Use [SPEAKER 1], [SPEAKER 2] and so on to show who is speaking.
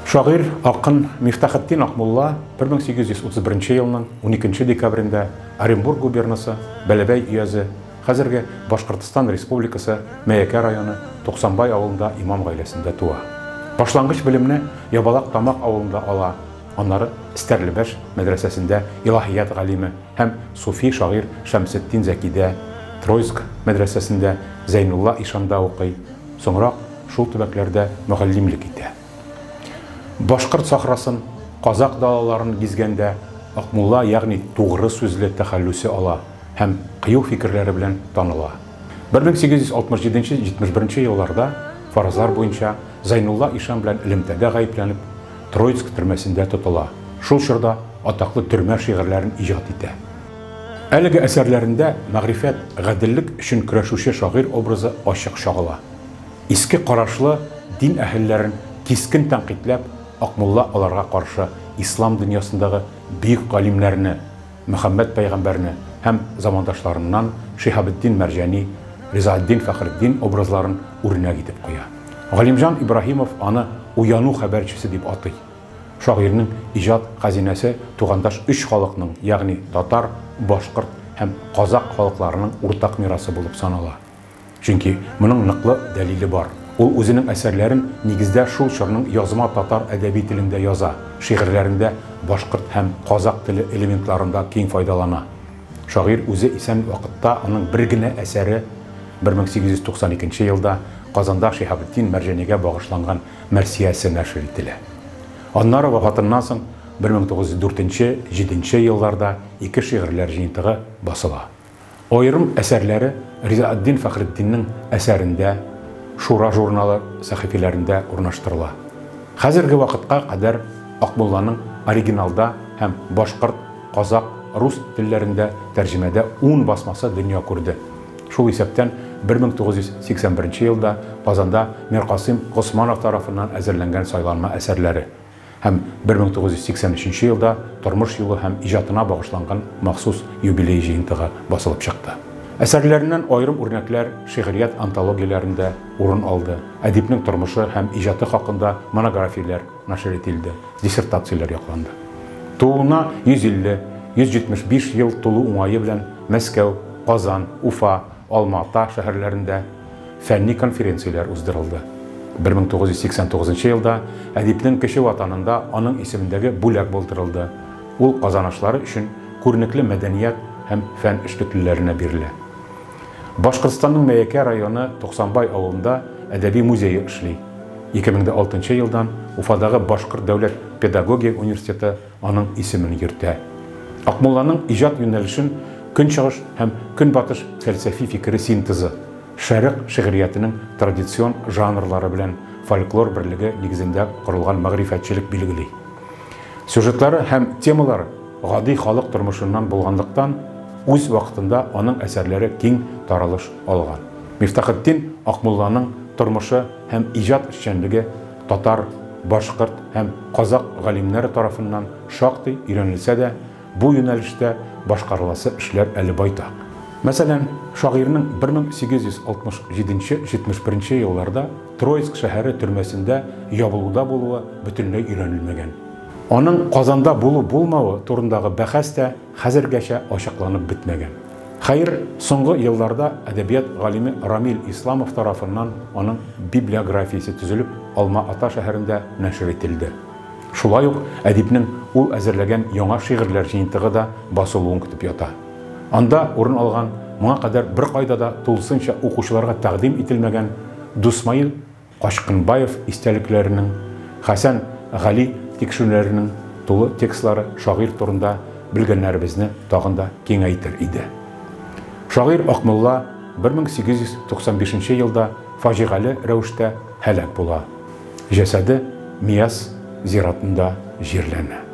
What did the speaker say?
[SPEAKER 1] Шагыйрь, акын Мифтахетдин Акмулла 1831 елның 12 декабрендә Оренбург губернасы, Бәләбәй өязе, хәзерге Башкортстан Республикасы Мәякә районы Туксанбай авылында имам гаиләсендә туа. Башлангыч белемне Ябалак Тамак авылында ала, аннары Стәрлебәш мәдрәсәсендә илаһият галиме һәм суфи шагыйрь Шәмсетдин Зәкидә, Троицк мәдрәсәсендә Зәйнулла ишанда укый, соңрак шул төбәкләрдә мөгаллимлек итә. Башкорт сахрасын, казакъ далаларын гизгәндә Акмулла, ягъни тугры сүзле тәхәллүсе ала һәм кыю фикерләре белән таныла. 1867-71 елларда фаразлар буенча Зәйнулла ишан белән элемтәдә гаепләнеп, Троицк төрмәсендә тотыла. Шул чорда атаклы төрмә шигырьләрен иҗат итә. Әлеге әсәрләрендә мәгърифәт, гаделлек өчен көрәшүче шагыйрь образы ачык чагыла. Иске карашлы дин әһелләрен кискен тәнкыйтьләп, Акмулла аларга каршы ислам дөньясындагы бөек галимнәрне, Мөхәммәд пәйгамбәрне һәм замандашларыннан Шиһабетдин Мәрҗани, Ризаэтдин Фәхретдин образларын үрнәк итеп куя. Галимҗан Ибраһимов аны уяну хәбәрчесе дип атый. Шагыйрьнең иҗат хәзинәсе тугандаш өч халыкның, ягъни татар, башкорт һәм казакъ халыкларының уртак мирасы булып санала. Чөнки моның ныклы дәлиле бар. Ул үзенең әсәрләрен нигездә шул чорның язма татар әдәби телендә яза, шигырьләрендә башкорт һәм казакъ теле элементларында киң файдалана. Шагыйрь үзе исән вакытта аның бер генә әсәре 1892 елда Казанда Шиһабетдин Мәрҗанигә багышланган мәрсиясе нәшер ителә. Аннары вафатыннан соң 1904-7 елларда ике шигырьләр җыентыгы басыла. Аерым әсәрләре Ризаэтдин Фәхретдиннең әсәрендә, Шура журналы сәхифәләрендә урнаштырыла. Хәзерге вакытка кадәр Акмулланың оригиналда һәм башкорт, казакъ, рус телләрендә тәрҗемәдә ун басмасы дөнья күрде. Шул исәптән 1981 елда Казанда Миркасыйм Госманов тарафыннан әзерләнгән сайланма әсәрләре һәм 1983 елда тормыш юлы һәм иҗатына багышланган махсус юбилей җыентыгы басылып чыкты. Әсәрләреннән аерым үрнәкләр шигърият антологияләрендә урын алды, әдипнең тормышы һәм иҗаты хакында монографияләр нәшер ителде, диссертацияләр якланды. Тууына 150, 175 ел тулу уңае белән Мәскәү, Казан, Уфа, Алма-Ата шәһәрләрендә фәнни конференцияләр уздырылды. 1989 елда әдипнең кече ватанында аның исемендәге бүләк булдырылды. Ул казанышлары өчен күренекле мәдәният һәм фән эшлеклеләренә бирелә. Башкортстанның Мәякә районы Туксанбай авылында әдәби музее эшли. 2006 елдан Уфадагы Башкорт дәүләт педагогия университеты аның исемен йөртә. Акмулланың иҗат юнәлешен Көнчыгыш һәм Көнбатыш фәлсәфи фикере синтезы, Шәрык шигъриятенең традицион жанрлары белән фольклор берлеге нигезендә корылган мәгърифәтчелек билгели. Сюжетлары һәм темалары гади халык тормышыннан булганлыктан, үз вакытында аның әсәрләре киң таралыш алган. Мифтахетдин Акмулланың тормышы һәм иҗат эшчәнлеге татар, башкорт һәм казакъ галимнәре тарафыннан шактый өйрәнелсә дә, бу юнәлештә башкарыласы эшләр әле байтак. Мәсәлән, шагыйрьнең 1867-71 елларда Троицк шәһәре төрмәсендә ябылуда булуы бөтенләй өйрәнелмәгән. Аның Казанда булу-булмавы турындагы бәхәс тә хәзергәчә ачыкланып бетмәгән. Хәер, соңгы елларда әдәбият галиме Рамил Исламов тарафыннан аның библиографиясе төзелеп, Алма-Ата шәһәрендә нәшер ителде. Шулай ук әдипнең ул әзерләгән яңа шигырьләр җыентыгы да басылуын көтеп ята. Анда урын алган, моңа кадәр беркайда да тулысынча укучыларга тәкъдим ителмәгән Дусмаил Качкынбаев истәлекләренең, Хәсән Гали тикшерүләренең тулы текстлары шагыйрь турында белгәннәребезне тагын да киңәйтер иде. Шагыйрь Акмулла 1895 елда фаҗигале рәвештә һәлак була. Җәсәде Миас зиратында җирләнә.